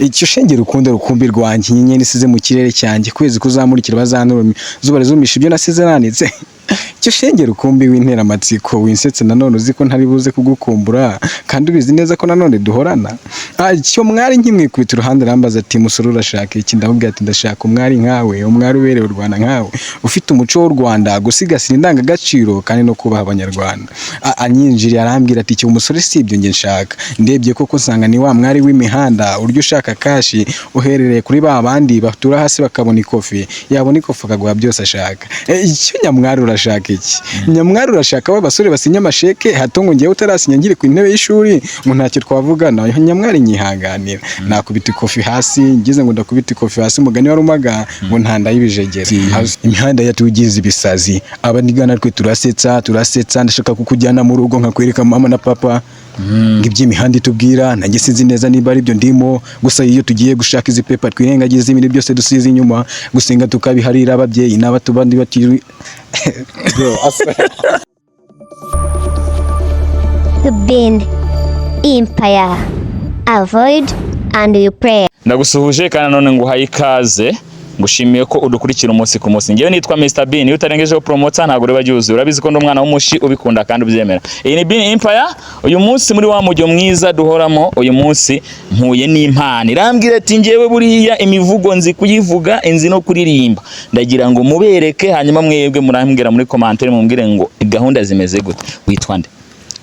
Icyo shenge rukundo rukumbi rwanjye, inyenyeri isize mu kirere cyanjye, kwezi kuzamurikira bazanurumye, zuba rizumisha ibyo nasize nanitse. Icyo shenge rukumbi w'interamatsiko, winsetse nanone uzi ko ntari buze kugukumbura, kandi ubizi neza ko nanone duhorana. Icyo mwari nkimwikubita uruhande, arambaza ati: "Musore, urashaka iki?" Ndamubwira ati: "Ndashaka umwari nkawe, umwari ubereye u Rwanda nkawe, ufite umuco w'u Rwanda, gusigasira indangagaciro kandi no kubaha Abanyarwanda." Anyinjiriye arambwira ati: "Icyo umusore si ibyo njye nshaka." Ndebye koko nsanga ni wa mwari w'imihanda urya ushaka cash, uherereye kuri ba bandi batura hasi bakabona ikofi, yabona ikofi akaguha byose ashaka. Icyo nyamwari urashaka iki? Nyamwari urashaka ba basore basinya amasheke, hato ngo ngewe utarasinya nkiri ku intebe y'ishuri ngo ntacyo twavugana. Nyamwari nyihanganira, nakubita ikofi hasi, ngize ngo ndakubita ikofi hasi, umugani wa Rumaga ngo ntanda y'ibijegera. Imihanda yatugize ibisazi, abanigana twe turasetsa turasetsa. Ndashaka kukujyana mu rugo nkakwereka mama na papa, ngo iby'imihanda itubwira nanjye sinzi neza niba ari byo ndimo. Gusa iyo tugiye gushaka izi pepa, twirengagiza ibintu byose dusize inyuma, gusenga tukabiharira ababyeyi n'abatubandi batiri. Bro, The Bean Empire. Avoid and you pray. Ndagusuhuje kandi nanone nguhaye ikaze, ngushimiye ko udukurikira umunsi ku munsi. Ngewe nitwa Mr Bean, iyo utarengejeho promoter ntabwo uriba ryuzuye. Urabizi ko ndi umwana w'umushi ubikunda kandi ubyemera. Iyi ni Bean Empire. Uyu munsi muri wa mujyo mwiza duhoramo, uyu munsi mpuye n'impano irambwira ati: "Ngewe buriya imivugo nzi kuyivuga, nzi no kuririmba." Ndagira ngo mubereke, hanyuma mwebwe murambwira muri commentaire, mumbwire ngo gahunda zimeze gute. Witwa nde?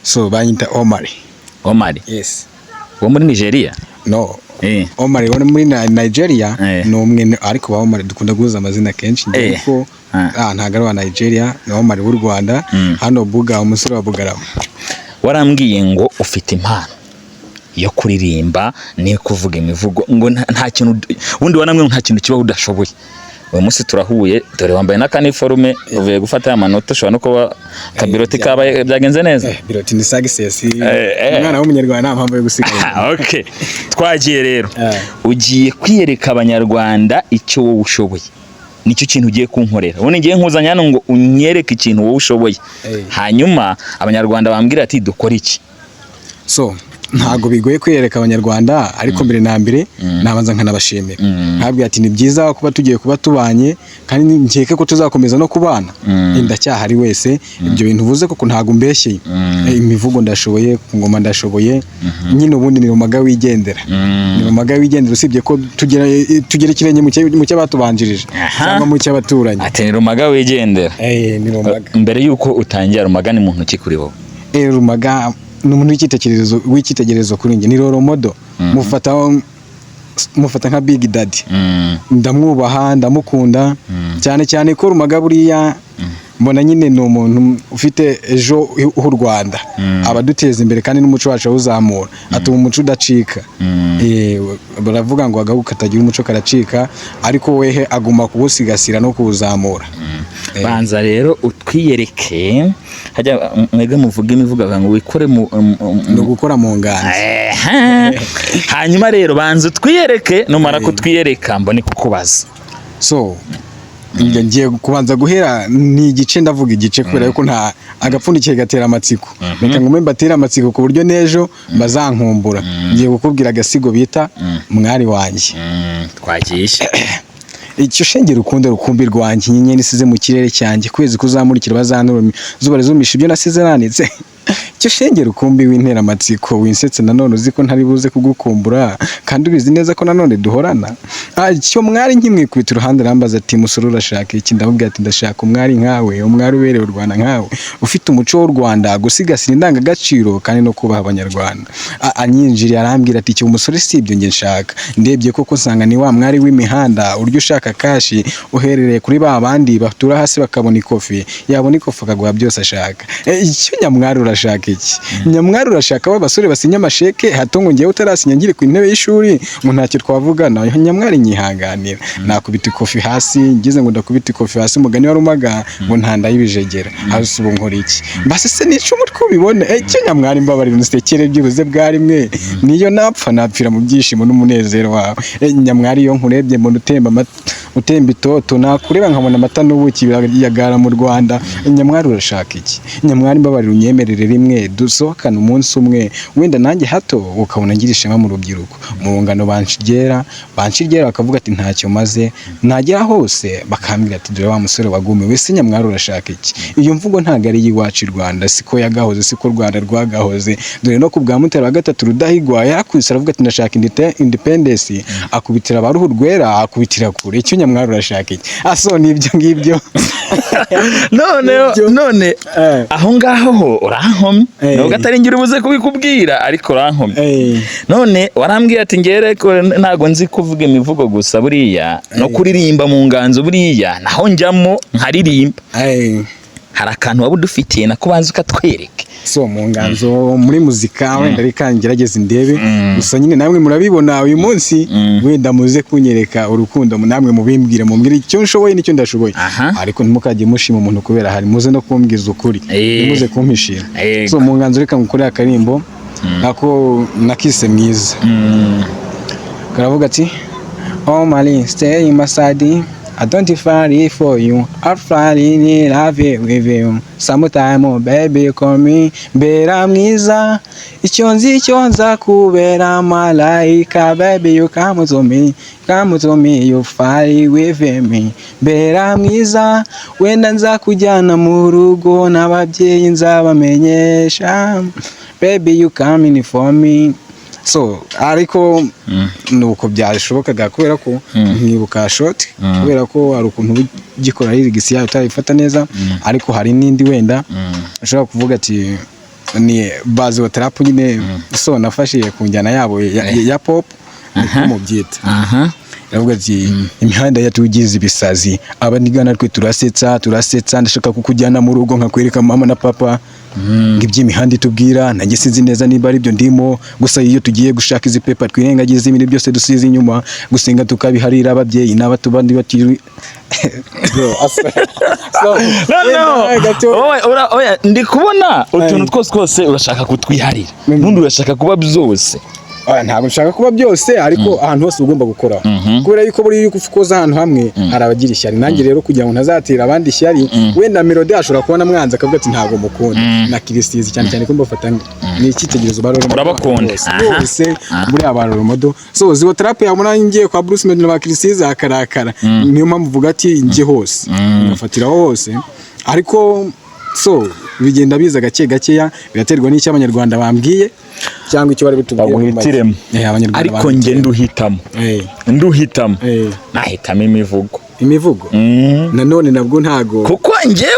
So banyita Omar. Omar? Yes. Wo muri Nigeria? No. Eh. Omar wo muri Nigeria Eh. ni umwe, ariko ba Omar dukunda guhuza amazina kenshi njye, ariko ntabwo ari uwa Nigeria, ni Omar w'u Rwanda, hano Buga, umusore wa Bugarama. Warambwiye ngo ufite impano yo kuririmba ni kuvuga imivugo, ngo nta kintu ubundi wanamwe, nta kintu kibaho udashoboye. Uyu munsi turahuye, dore wambaye n'akaniforume, uvuye gufata aya manota, ushobora no kuba kabiroti kabaye byagenze neza. Biroti ni success. Eh. Umwana w'Umunyarwanda nta mpamvu yo gusigara. Okay, twagiye rero. Eh. Ugiye kwiyereka Abanyarwanda icyo wowe ushoboye, nicyo kintu ugiye kunkorera. Ubundi ngiye nkuzanye hano ngo unyereke ikintu wowe ushoboye, hanyuma Abanyarwanda bambwira ati: "Dukore iki?" So ntabwo bigoye kwiyereka Abanyarwanda, ariko mbere na mbere nabanza nkanabashimira, nkabwira ati: "Ni byiza kuba tugiye kuba tubanye, kandi nkeke ko tuzakomeza no kubana." Ndacyahari wese. Ibyo bintu uvuze koko ntabwo umbeshyeye. Imivugo ndashoboye, ku ngoma ndashoboye nyine. Ubundi ni Rumaga wigendera, ni Rumaga wigendera, usibye ko tugera ikirenge mu cy'abatubanjirije cyangwa mu cy'abaturanyi. Ati: "Ni Rumaga wigendera." Ni Rumaga. Mbere y'uko utangira, Rumaga ni muntu ki kuri wowe? Rumaga ni umuntu w'icyitegererezo kuri njye, ni role model. Mufata nka big daddy. Ndamwubaha, ndamukunda cyane cyane ko Rumaga buriya mbona nyine ni umuntu ufite ejo h'u Rwanda, abaduteza imbere kandi n'umuco wacu awuzamura, atuma umuco udacika. Baravuga ngo agahugu katagira umuco karacika, ariko wehe aguma kuwusigasira no kuwuzamura. Banza rero utwiyereke. Hajya mwebwe muvuga imivugo bavuga ngo wikore mu Ni ugukora mu nganzo. Ehe. Hanyuma rero banza utwiyereke, numara kutwiyereka mbone kukubaza. So njye ngiye kubanza guhera ni igice, ndavuga igice kubera ko nta agapfundikiye gatera amatsiko. Reka ngume mbatere amatsiko ku buryo n'ejo bazankumbura. Ngiye kukubwira agasigo bita "Mwari wanjye". Twagiye. Icyo shenge rukundo rukumbi rwanjye, inyenyeri isize mu kirere cyanjye, kwezi kuzamurikira bazanurumye, zuba rizumisha ibyo nasize nanitse. Icyo shenge rukumbi w'interamatsiko, winsetse nanone uzi ko ntari buze kugukumbura, kandi ubizi neza ko nanone duhorana. Icyo mwari nkimwikubita uruhande, arambaza ati: "Musore, urashaka iki?" Ndamubwira ati: "Ndashaka umwari nkawe, umwari ubereye u Rwanda nkawe, ufite umuco w'u Rwanda, gusigasira indangagaciro kandi no kubaha Abanyarwanda." Anyinjiriye arambwira ati: "Icyo umusore si ibyo njye nshaka." Ndebye koko nsanga ni wa mwari w'imihanda urya ushaka cash, uherereye kuri ba bandi batura hasi bakabona ikofi, yabona ikofi akaguha byose ashaka. Icyo nyamwari urashaka iki? Nyamwari urashaka ba basore basinya amasheke, hato ngo ngewe utarasinya nkiri ku intebe y'ishuri ngo ntacyo twavugana. Nyamwari nyihanganira, nakubita ikofi hasi, ngize ngo ndakubita ikofi hasi, umugani wa Rumaga ngo ntanda y'ibijegera hasi. Ubu nkora iki? Mbase se nica umutwe ubibone? Icyo nyamwari mbabarira unsekere byibuze bwa rimwe, niyo napfa napfira mu byishimo n'umunezero wawe. Nyamwari, iyo nkurebye mbona utemba amata, utemba itoto, nakureba nkabona amata n'ubuki birayagara mu Rwanda. Nyamwari urashaka iki? Nyamwari mbabarira unyemerere rimwe. umwe, dusohokane umunsi umwe, wenda nanjye hato ukabona ngira ishema mu rubyiruko, mu rungano banshigera banshigera, bakavuga ati ntacyo maze, nagera hose bakambwira ati dore wa musore wagumiwe, se nyamwari urashaka iki? Iyo mvugo ntabwo ari iy'iwacu i Rwanda, siko yagahoze, siko u Rwanda rwagahoze. Dore no ku bwa Mutara wa gatatu Rudahigwa yarakubise aravuga ati ndashaka independence, akubitira ba ruhu rwera, akubitira kure. Icyo nyamwari urashaka iki? Aso ni ibyo ngibyo. None Nibyo. none aho ngaho ho urankomye, nubwo atari njye ubuze kubikubwira, ariko urankomye. None warambwiye ati ngere ko ntago nzi kuvuga imivugo gusa, buriya no kuririmba mu nganzo, buriya naho njyamo nkaririmba. Hari akantu waba udufitiye nako banza ukatwereke? So mu nganzo, muri muzika, wenda reka ngerageze ndebe. Gusa nyine namwe murabibona uyu munsi, wenda muze kunyereka urukundo, namwe mubimbwire, mumbwire icyo nshoboye n'icyo ndashoboye. Ariko ntimukajye mushima umuntu kubera hari, muze no kumbwiza ukuri, ntimuze kumpishira. So mu nganzo reka ngukorere akarimbo nako nakise mwiza. Karavuga ati: "Oh Mali, stay in my side. I don't fight for you. I fall in love with you. Sometime, baby, call me. Mbera mwiza. Icyo nzi icyo nza kubera malayika. Baby, you come to me. Come to me, you fight with me. Mbera mwiza. Wenda nza kujyana mu rugo n'ababyeyi nzabamenyesha. Baby, you coming for me." So ariko nuko byashobokaga kubera ko nkibuka short, kubera ko hari ukuntu uba ugikora lyrics yayo utarayifata neza, ariko hari n'indi wenda ushobora kuvuga ati ni bazi wa trap nyine. So nafashe ku njyana yabo ya pop, niko mubyita. Aravuga ati imihanda yatugize ibisazi, abanigana twe turasetsa turasetsa, ndashaka kukujyana mu rugo nkakwereka mama na papa, ngo iby'imihanda itubwira nanjye sinzi neza niba ari byo ndimo. Gusa iyo tugiye gushaka izi pepa twirengagiza ibintu byose dusize inyuma, gusenga tukabiharira ababyeyi n'abatubandi batiri. Bro, so, No, no. wenda gato. Oya, oya, ndi kubona utuntu twose twose urashaka kutwiharira, ubundi urashaka kuba byose. Oya, ntabwo nshaka kuba byose, ariko ahantu hose uba ugomba gukora, kubera yuko buriya iyo ukoze ahantu hamwe hari abagira ishyari. Nanjye rero kugira ngo ntazatera abandi ishyari, wenda Melody ashobora kubona mwanze akavuga ati ntabwo mukunda, na Christizi cyane cyane ko mbafata ni icyitegererezo ba role model. Urabakunda. Bose bose muri aba role model. So ziwo trap yabona ngiye kwa Bruce Melody na ba Christizi akarakara, niyo mpamvu uvuga ati njye hose ngafatiraho hose. Ariko so bigenda biza gake gakeya, biraterwa n'icyo abanyarwanda bambwiye cyangwa icyo bari butubwire. Baguhitiremo. Abanyarwanda Ariko njye baguhitiremo. nduhitamo, nduhitamo, nahitamo imivugo. Imivugo? Nanone nabwo ntago. Kuko njyewe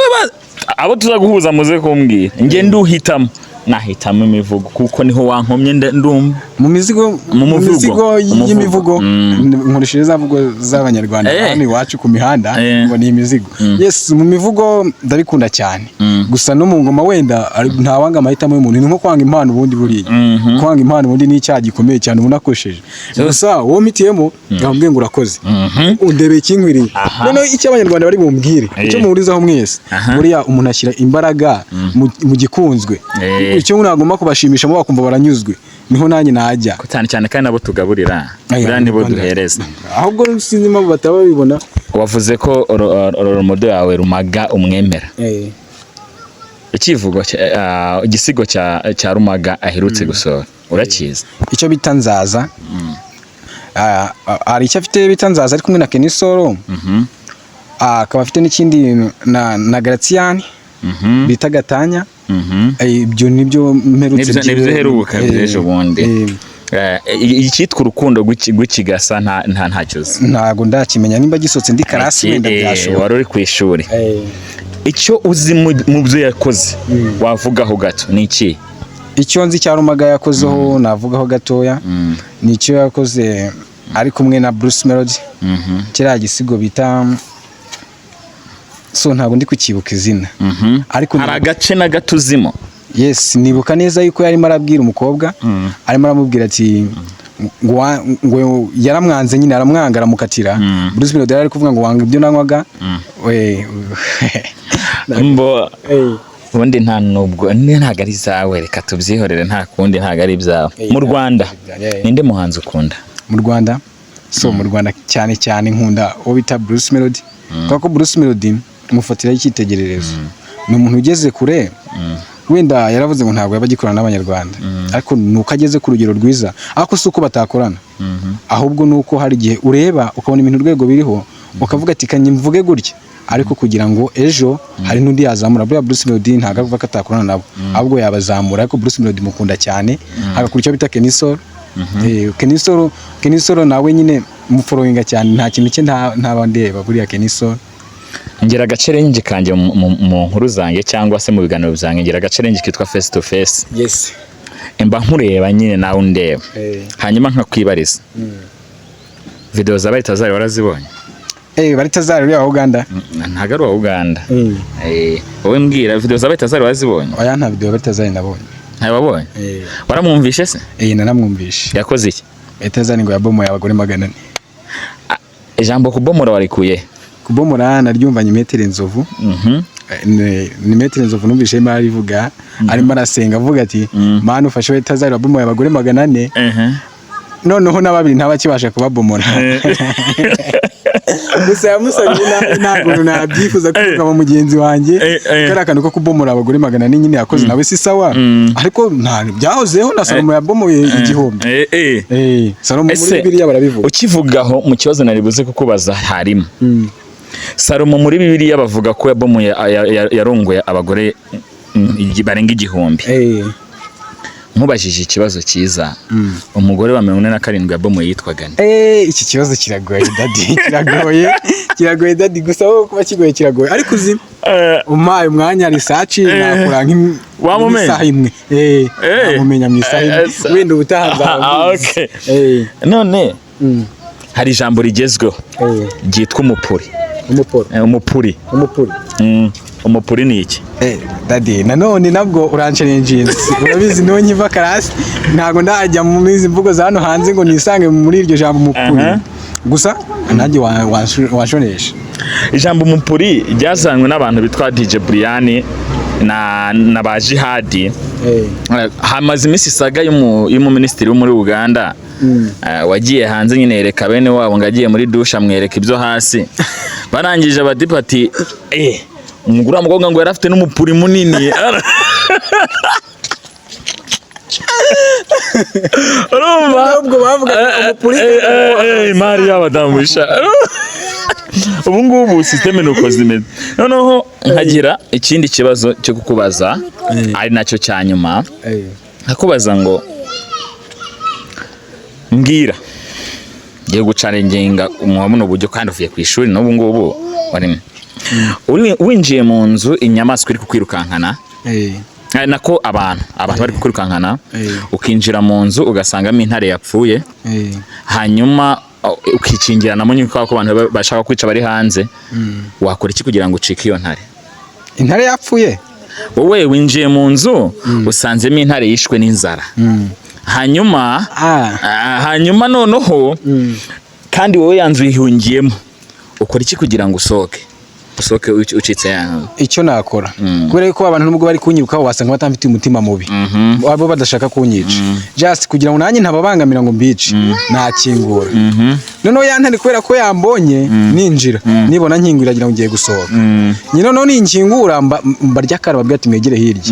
abo tuza guhuza muze kumbwira, njye nduhitamo, nahitamo imivugo kuko niho wankomye ndumva. Mu mizigo. Mu muvugo. Mizigo. Mu muvugo. Y'imivugo. Nkoresheje za mvugo z'abanyarwanda hano iwacu ku mihanda, ngo ni imizigo. Yes, mu mivugo ndabikunda cyane. Gusa no mu ngoma wenda ntawanga amahitamo y'umuntu, ni nko kwanga impano. Ubundi buriya kwanga impano ubundi ni icyaha gikomeye cyane umuntu akosheje. Gusa wowe mpitiyemo ngambwiye ngo urakoze, undebeye ikinkwiriye. Noneho icyo abanyarwanda bari bumbwire, icyo muhurizaho mwese, buriya umuntu ashyira imbaraga mu gikunzwe. Icyo nagomba kubashimisha mo bakumva baranyuzwe, niho nanjye najya. Cyane cyane kandi nabo tugaburira, Aya, buriya nibo Rwanda. duhereza. Ahubwo sinzi impamvu bataba babibona. Wavuze ko role model yawe Rumaga umwemera. Ikivugo igisigo cya Rumaga aherutse gusohora urakizi? Icyo bita nzaza. Hari icyo afite bita nzaza ari kumwe na Kenisoro. Akaba afite n'ikindi na Gratien bita Gatanya. Ibyo nibyo mperutse. Nibyo uheruka by'ejo bundi. Icyitwa urukundo rw'ikigasa ntacyo uzi? Ntago ndakimenya. Nimba gisohotse ndi karasi, wenda byashoboka. Wari uri ku ishuri. Icyo uzi mu byo yakoze wavugaho gato ni iki? Icyo nzi cya Rumaga yakozeho navugaho gatoya ni icyo yakoze ari kumwe na Bruce Melody, kiriya gisigo bita, so ntabwo ndi kukibuka izina, ariko Hari agace na gato uzimo? Yes, nibuka neza yuko yarimo arabwira umukobwa, arimo aramubwira ati ngo yaramwanze nyine, aramwanga, aramukatira. Bruce Melody yari ari kuvuga ngo wanga ibyo nanywaga we. Mbo ubundi nta nubwo ntabwo ari zawe, reka tubyihorere, nta kundi, ntabwo ari ibyawe. Mu Rwanda ninde muhanzi ukunda? Mu Rwanda, so mu Rwanda cyane cyane nkunda uwo bita Bruce Melody, kubera ko Bruce Melody mufatiraho icyitegererezo, ni umuntu ugeze kure. Wenda yaravuze ngo ntabwo yaba agikorana n'Abanyarwanda, ariko ni uko ageze ku rugero rwiza. Ariko si uko batakorana, ahubwo ni uko hari igihe ureba ukabona ibintu urwego biriho, ukavuga ati: "Kanye mvuge gutya," ariko kugira ngo ejo hari n'undi yazamura. Buriya Bruce Melody ntabwo avuga ko atakorana nabo, ahubwo yabazamura. Ariko Bruce Melody mukunda cyane, agakora icyo bita Kenny Sol. Kenny Sol, Kenny Sol nawe nyine mufollowinga cyane, nta kintu cye ntaba ndeba buriya Kenny Sol. Ngira agachallenge kanjye mu nkuru zanjye cyangwa se mu biganiro byanjye, ngira agachallenge kitwa face to face. Mba nkureba nyine, nawe undeba, hanyuma nkakwibariza. Video za Baritazari warazibonye? Baritazari uriya wa Uganda? Ntabwo ari uwa Uganda. Wowe mbwira, video za Baritazari warazibonye? Oya, nta video ya Baritazari nabonye. Ntayo wabonye? Waramwumvishe se? Naramwumvishe. Yakoze iki? Baritazari ngo yabomoye abagore 400. Ijambo kubomora warikuye? Kubomora naryumvanye Metero Inzovu. Ni Metero Inzovu numvishe arimo arivuga, arimo arasenga avuga ati: "Mana, ufashe Baritazari wabomoye abagore 400, noneho na babiri ntabakibasha kubabomora." Gusa yamusabye nabi, ntabwo nabyifuza kuvuga mu mugenzi wanjye. Kariya kantu ko kubomora abagore 400 nyine yakoze nawe si sawa, ariko nta byahozeho, na Salomo yabomoye 1000. Salomo muri Ese Bibiliya barabivuga. Ukivugaho, mu kibazo nari buze kukubaza harimo Salomo. Muri Bibiliya bavuga ko yabomoye, yarongoye abagore barenga 1000. Nkubajije ikibazo cyiza, umugore wa 47 yabomoye yitwaga nde? Iki kibazo kiragoye daddy, kiragoye, kiragoye daddy. Gusa wowe kuba kigoye, kiragoye, ariko uzi umpaye umwanya research nakora Wamumenya? nk'isaha imwe. Namumenya mu isaha imwe. Wenda ubutaha nzaba mbizi. None hari ijambo rigezweho ryitwa umupuri. Umuporo? Umupuri. Umupuri. Umupuri ni iki? Daddy, nanone nabwo uranchallenginze. Urabizi niho nkiva class, ntabwo ndajya muri izi mvugo za hano hanze ngo nisange muri iryo jambo umupuri. Gusa nanjye wanshonesha. Ijambo umupuri ryazanywe n'abantu bitwa DJ Brian na ba Jihadi. Hamaze iminsi isaga y'umuminisitiri wo muri Uganda, wagiye hanze nyine yereka bene wabo ngo agiye muri dushe, amwereka ibyo hasi. Barangije abadipe ati: "Eh, uriya mukobwa ngo yari afite n'umupuri munini." Urumva? Nubwo bavugaga umupuri. Imari y'abadamu isha. Ubu ngubu système ni uko zimeze. Noneho nkagira ikindi kibazo cyo kukubaza, ari nacyo cya nyuma, nkakubaza ngo mbwira, ngiye guchallenginga mu buno buryo, kandi uvuye ku ishuri n'ubu ngubu warimo. Winjiye mu nzu, inyamaswa iri kukwirukankana, nako abantu bari kukwirukankana, ukinjira mu nzu ugasangamo intare yapfuye, hanyuma ukikingiranamo nyine kubera ko abantu bashaka kwica bari hanze, wakora iki kugira ngo ucike iyo ntare? Intare yapfuye? Wowe winjiye mu nzu, usanzemo intare yishwe n'inzara, hanyuma hanyuma noneho kandi wowe ya nzu uyihungiyemo, ukora iki kugira ngo usohoke ucitse ya nzu? Icyo nakora, kubera ko abantu nubwo bari kunyirukaho wasanga batamfitiye umutima mubi, abo badashaka kunyica, just kugira ngo nanjye ntababangamira ngo mbice, nakingura. Noneho ya ntare, kubera ko yambonye ninjira, nibona nkingura iragira ngo ngiye gusohoka. Njye noneho ninkingura mbarya akara, babwira ati: "Mwegere hirya."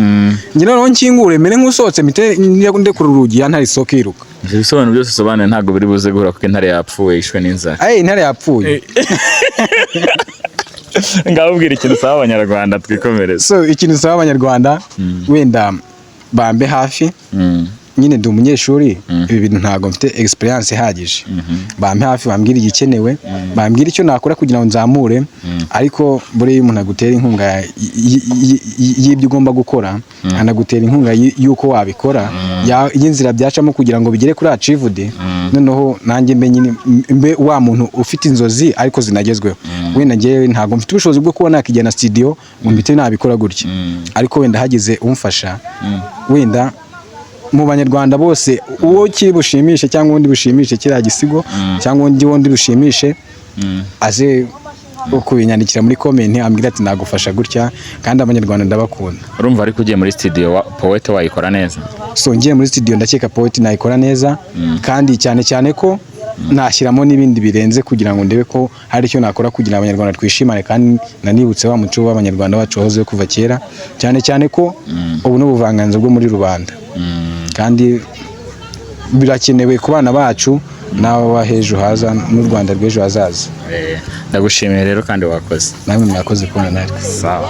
Njye noneho nkingure mere nk'usohotse, mpite ndekura urugi, ya ntare isohoke yiruka. Ibyo bisobanuro byose usobanuye ntabwo biri buze guhura, kuko intare yapfuye yishwe n'inzara. Aye, intare yapfuye. Ngaho ubwira ikintu usaba Abanyarwanda, twikomereze. So ikintu usaba Abanyarwanda, wenda bambe hafi. Nyine ndi umunyeshuri, ibi bintu ntabwo mfite experience ihagije. Bampe hafi, bambwire igikenewe, bambwire icyo nakora kugira ngo nzamure. Ariko buriya iyo umuntu agutera inkunga y'ibyo ugomba gukora, anagutera inkunga y'uko wabikora, y'inzira byacamo kugira ngo bigere kuri achieved. Noneho nanjye mbe nyine mbe wa muntu ufite inzozi ariko zinagezweho. Wenda njyewe ntabwo mfite ubushobozi bwo kuba nakijyana studio ngo mpite nabikora gutya, ariko wenda hagize umfasha, wenda mu Banyarwanda bose uwo kiri bushimishe cyangwa undi bushimishe kiriya gisigo cyangwa undi wundi bushimishe, aze kubinyandikira muri comment ambwira ati: "Nagufasha gutya." Kandi Abanyarwanda ndabakunda. Urumva ariko ugiye muri studio wa poet wayikora neza? So ngiye muri studio, ndakeka poet nayikora neza, kandi cyane cyane ko Nashyiramo n'ibindi birenze kugira ngo ndebe ko hari icyo nakora kugira ngo Abanyarwanda twishimane, kandi nanibutse wa muco w'Abanyarwanda bacu wahozeho kuva kera, cyane cyane ko ubu ni ubuvanganzo bwo muri rubanda, kandi birakenewe ku bana bacu n'abo h'ejo haza n'u Rwanda rw'ejo hazaza. Ndagushimiye rero kandi wakoze. Namwe mwakoze kubona natwe. Sawa.